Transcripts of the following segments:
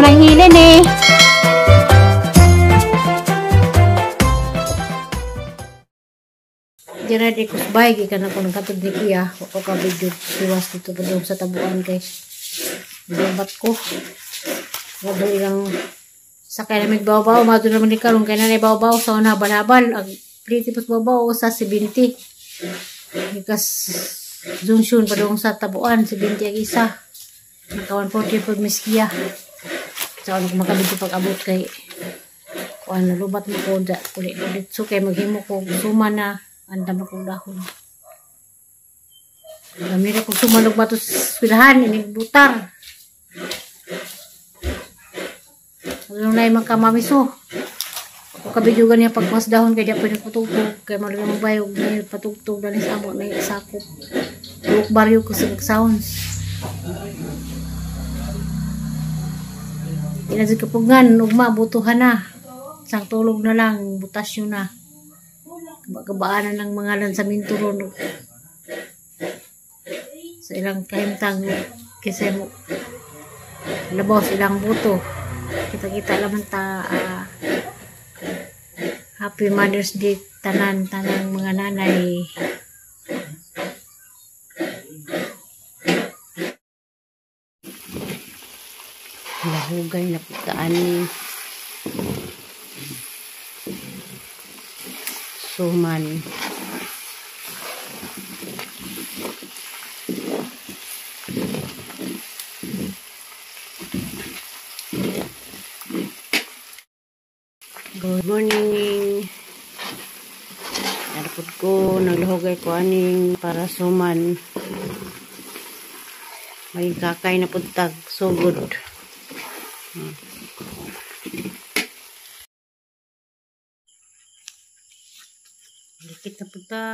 Lang hilin eh. Gerard Ecosbay, gikan ako ng katod ni Kuya. O ka video siwas dito pa doon sa tabuan kay lubat ko. Wala ilang sakay na may baw-baw. Mato naman ni karon kay nanay baw-baw sa una balabal. Ang pliti pas baw-baw sa 70. Because junction pa doon sa tabuan 70 ang isa. Naka 140 pag miskiya. Sa ano kung makabito pag abot kay kuan lubat mo ko da kulit ulit so kay maghimo ko suma na andam akong dahon. Dami na kong sumalog ba ito sa eskwelahan, inigbutar. Ano na yung magkamamiso. Kung kabidyogan niya pagpas dahon, kaya di pa nagpatugtog. Kaya malulang magbayog na patugtog na sa amo na sakop. Tulok baryo ko sa sounds. Inadyo kapugan, ugma, butuhan na. Isang tulog na lang, butasyon na. Kabaanan ng mga lansaminto ron sa ilang kahimtang kasi mo labaw sa ilang buto. Kita-kita laman ta Happy Mother's Day tanan tanang mga nanay. Lahugay na putaan ni suman. Good morning. Narapod ko, naglahugay ko aning para suman. May kakay na puntag. So good. Dikit na punta.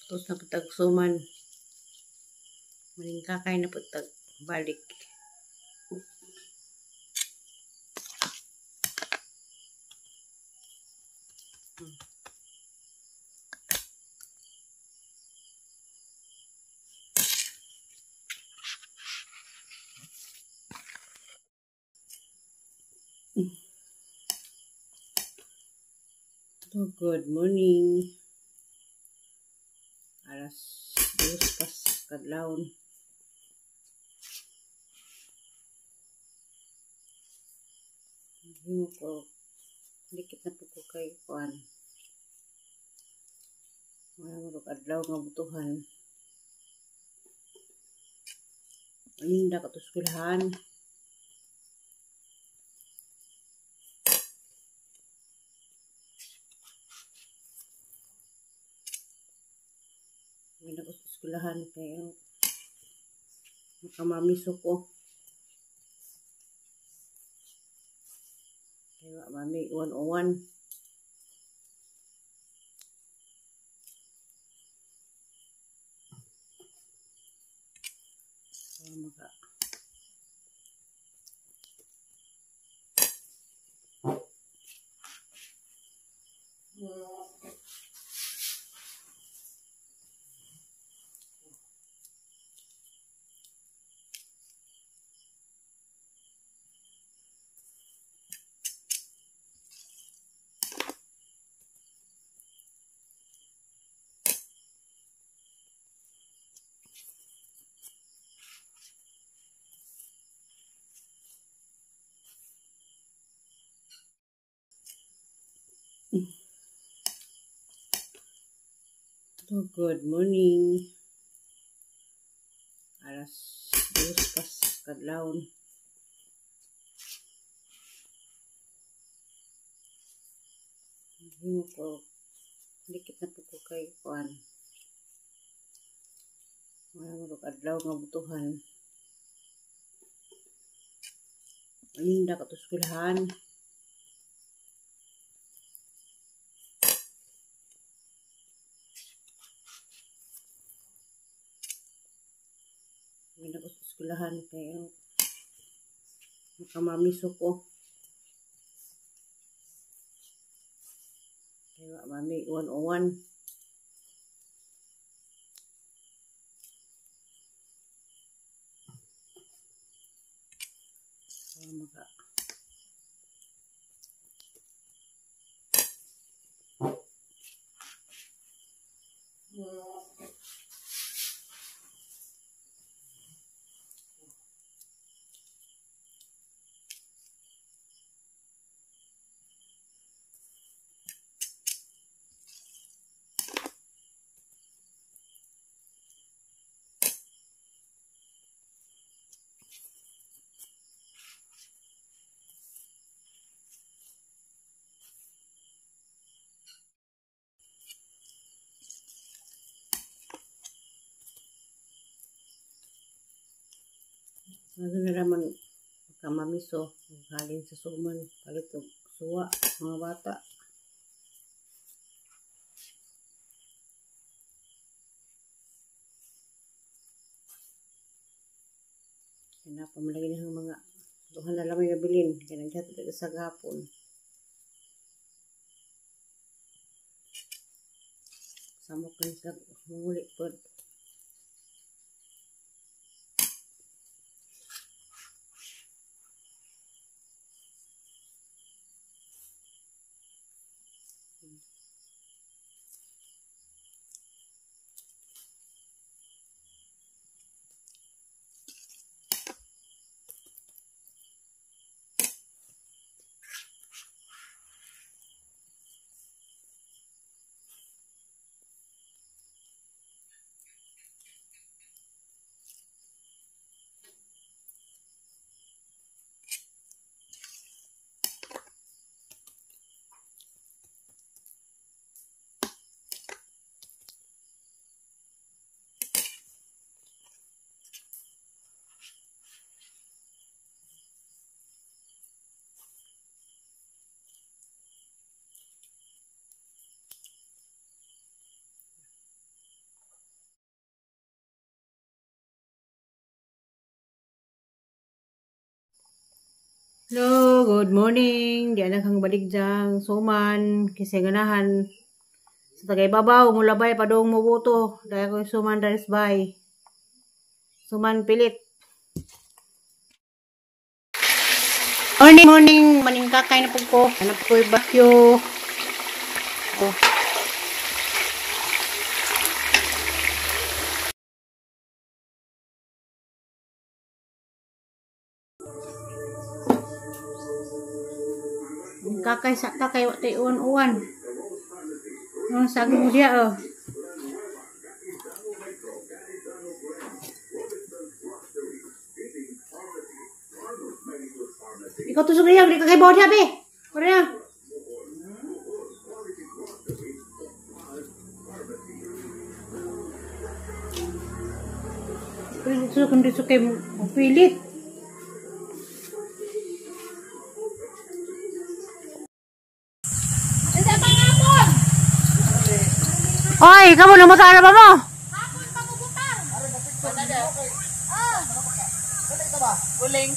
Tapos na puntag suman. Maling kakay na puntag balik. Good morning. 2:00 pas kadlawon. Himo ko dikit na po ko kay kuan. Wala mo adlaw nga butuhan. Alinda ka to eskwelahan. Hindi ko sa eskwelahan kaya makamamiso ko. Kaya mami 101. So, maka Good morning. 2:00 pas kadlawon. Himo ko dikit na po ko kay kuan. Wala mo adlaw nga butuhan. Alinda ka to eskwelahan. Hindi ko sa eskwelahan kaya makamamiso ko. Kaya mami 101. Maka ano na naman pagkamamiso, halin sa suman, palit og suwa, mga bata. Kaya pa malagi na mga duha na lang may nabilin, kaya naghatid sa gahapon. Samok na sa muli pod. Hello, good morning. Di anak kang baligjang suman kasi ganahan sa tagay babaw mulabay padung moboto dahil ko suman rice bay. Suman pilit. Morning, morning, maning kakay na pud ko. Hanap ko bakyo. Oh. Kakay sa kakay wa tay uwan-uwan. Ang saging mo diya oh. Ikaw tusok niya, di ka kay bawo diya be. Ora na. Pero tusok kundi kay mo pilit. Oy, kamu namutar na ba mo? Hapon pa mo butar. Ah. Guling.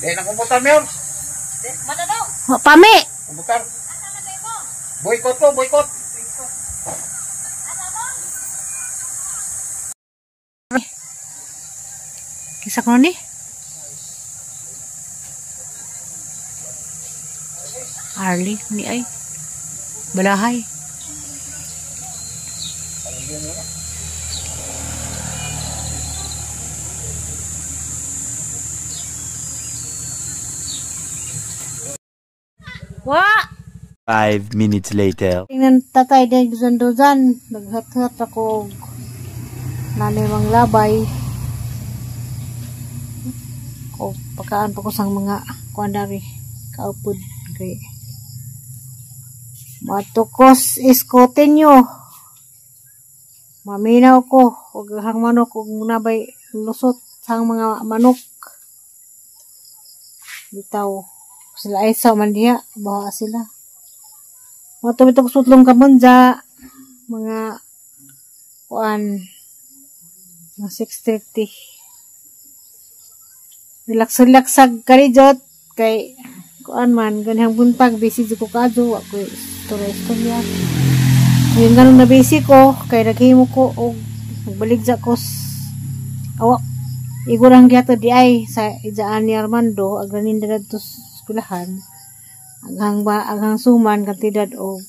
Di na kumputar mayor. Mananaw. Pami. Kumputar. Boycott ko, boycott. Kisa ko ni? Arlie, ni ay. Balahay. Wa! 5 minutes later. Tingnan tatay din duzan-duzan. Naghat-hat ako nanay mang labay. O pagkaan pa ko sang mga kuandari kaupod kay matukos iskote nyo. Maminaw ko og hang manok og nabay lusot sang mga manok. Bitaw sila ay sa man diha baha sila. Matumitok sutlong kamunja mga kuan mga 6:30. Relax relax sag karijot kay Kuan man ganihang buntag busy jud ko kaadto, wa ko istorya istorya. Ngayon ganun na busy ko kay naghimo ko og nagbaligya ko awa igurang gihatod di ay sa ijaan ni Armando agranin dadto sa eskwelahan. Aghang ba aghang suman kantidad og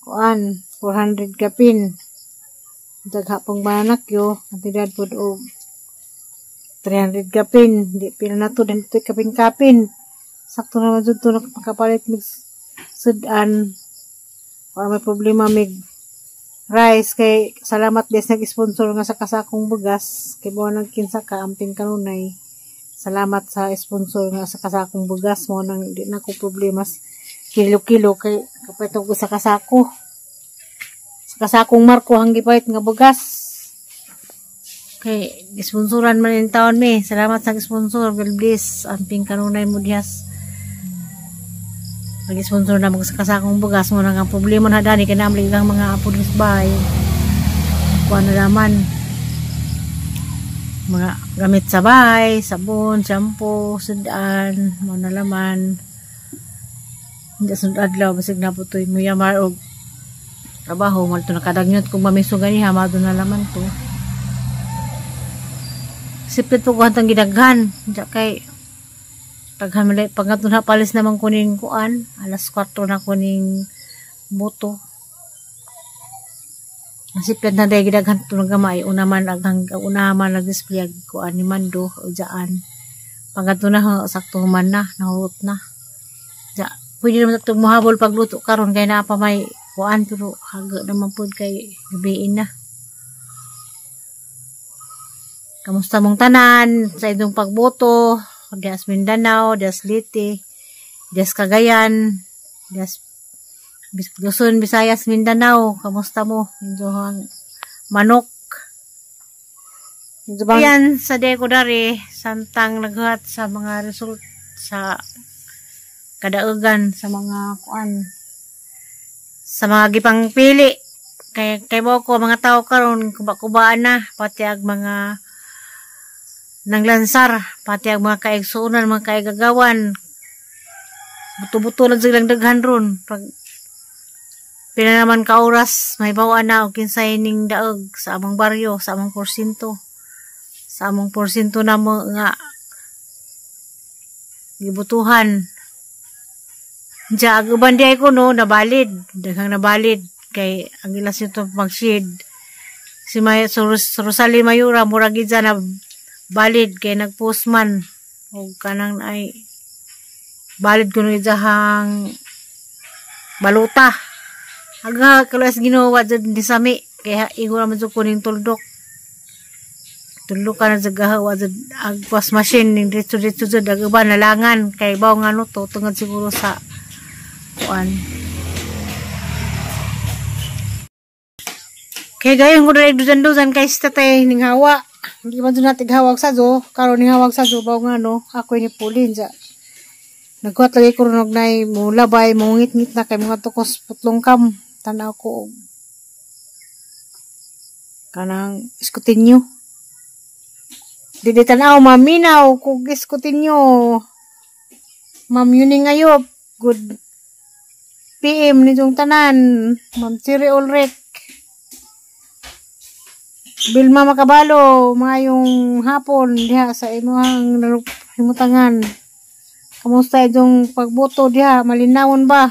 kuan 400 kapin. Dagha pang banakyo kantidad pod og 300 kapin. Di pila na to din kapin-kapin. Sakto naman jud to nakapalit mig sudan. Wala may problema mig rice kay salamat des nag-sponsor nga sa kasakong bugas kay mo nang kinsa ka amping kanunay. Salamat sa sponsor nga sa kasakong bugas mo nang di na ko problema kilo-kilo kay kapit ko sa kasako. Sa kasakong Marco ang gipalit nga bugas. Kay sponsoran man in taon mi. Salamat sa sponsor. God bless amping kanunay mo dihas. Nag-sponsor na mag sa kasakong bugas mo nang ang problema na dani kay namli ang mga apo sa bahay. Kuan na naman mga gamit sa bahay, sabon, shampoo, sudan, mo na laman. Hindi sunod adlaw basig na po to'y muyamar og trabaho mal to nakadagnot kung mamiso ganiha mado na laman to. Sipit po ko hantang gidaghan. Diya kay daghan man pag na palis naman kuning kuan alas 4 na kuning boto. Nasipit na dahil gidaghan to gamay una man aghang una man nag-display ag kuan ni Mando o diyaan. Pag na sakto man na nahurot na. Diya pwede naman ito muhabol pagluto karon kay naa pa may kuan pero haga naman pud kay gabiin na. Kamusta mong tanan sa inyong pagboto? Dias Mindanao, dias Leyte, dias Cagayan, dias Luzon, Visayas, Mindanao. Kamusta mo? Inyong manok. Ayan, sa Deko dari, santang naghuhat sa mga result sa kadaugan, sa mga kuan, sa mga gipangpili. Kay kay mo ko mga tao karon kuba-kubaan na pati ag mga nanglansar, pati ang mga kaigsuonan, mga kaigagawan. Buto-buto lang silang daghan ron. Pag pila naman ka oras, may bawaan na og kinsay ning daog sa among baryo, sa among porsinto. Sa among porsinto na mo nga gibutuhan. Diya, ang uban di ay ko no, nabalid. Daghang nabalid. Kay ang ilas nito mag-shade. Si May, so, Rosalie Mayura, murag gid na balid kay nagpostman og kanang ay balid kuno ijahang baluta. Aga kalas Ginoo jud ni sami kay igo ra man jud kuning tuldok. Tuldok ka na jud gahawa jud ag was machine ning diretso-diretso jud ag uban nalangan kay baw nga no to tungod siguro sa kuan. Kay gayon ko diri dudan-dudan kay si tatay ning hawa. Hindi man doon natin hawag sa zo. Karon ning hawag sa zo. Baw nga no. Ako ni Pauline. Sa. Nagkuhat lagi ko rin nay mulabay. Mungit-ngit na kay mga tukos putlong kam. Tanaw ko. Kanang iskutinyo. Dili tanaw maminaw. Kung iskutinyo. Ma'am Yuning Ayop. Good PM nitong tanan. Ma'am Siri Ulrich. Bilma Makabalo, maayong hapon diha sa imuhang himutangan. Kamusta itong pagboto diha? Malinawon ba?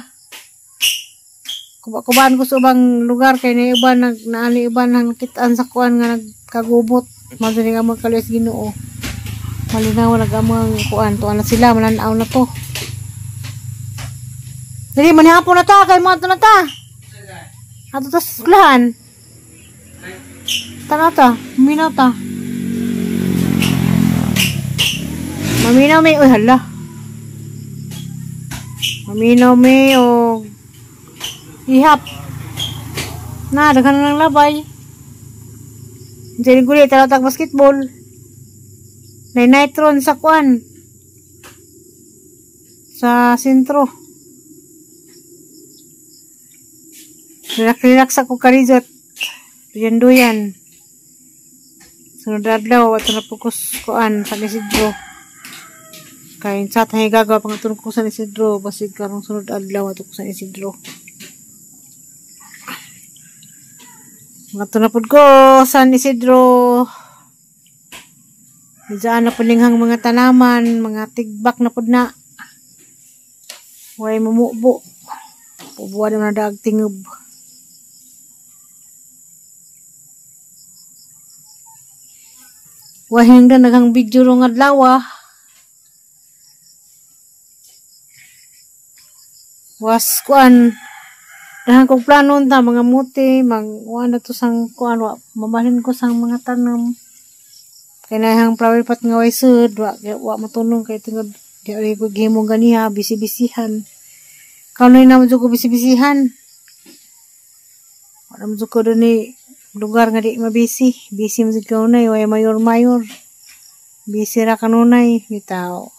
Kuba-kubaan ko sa ubang lugar kay na iba nag naani iba nang nakitaan sa kuan nga nagkagubot. Maduning ang magkaluwas Ginoo. Malinaw nag amang kuan tuan na sila malanaw na to. Dili manihapon na ta kay mo na ta. Ato ta sa eskwelahan. Tara ta, maminaw ta. Maminaw may, uy hala. Maminaw may og ihap. Na, daghan na ng labay. Diyan guli, tara tag basketball. Nay nitron sa kuan. Sa sentro. Relax-relax ako karizot. Duyan-duyan. Sunod adlaw ato na pukos kuan San Isidro. Kay sa tayo gagawa pangatulong ko San Isidro basig karong sunod adlaw ato ko San Isidro. Ngadto na pud ko San Isidro. Diyan na pud ninghang mga tanaman, mga tigbak na pud na. Way mumubo. Pubuan na daag tingob. Way hingdan naghang video rong adlaw. Was kuan dahan kong plano unta mga muti mag kuan na to sang kuan wa mamahalin ko sang mga tanom kay nahang flower pot nga way sud wa wa matunong kay tungod di ay ko gihimo ganiha bisi-bisihan kanoy na mo jud ko bisi-bisihan wala mo jud ko duni lugar nga di mabisi busy mo jud kanunay way mayor-mayor busy ra kanunay bitaw.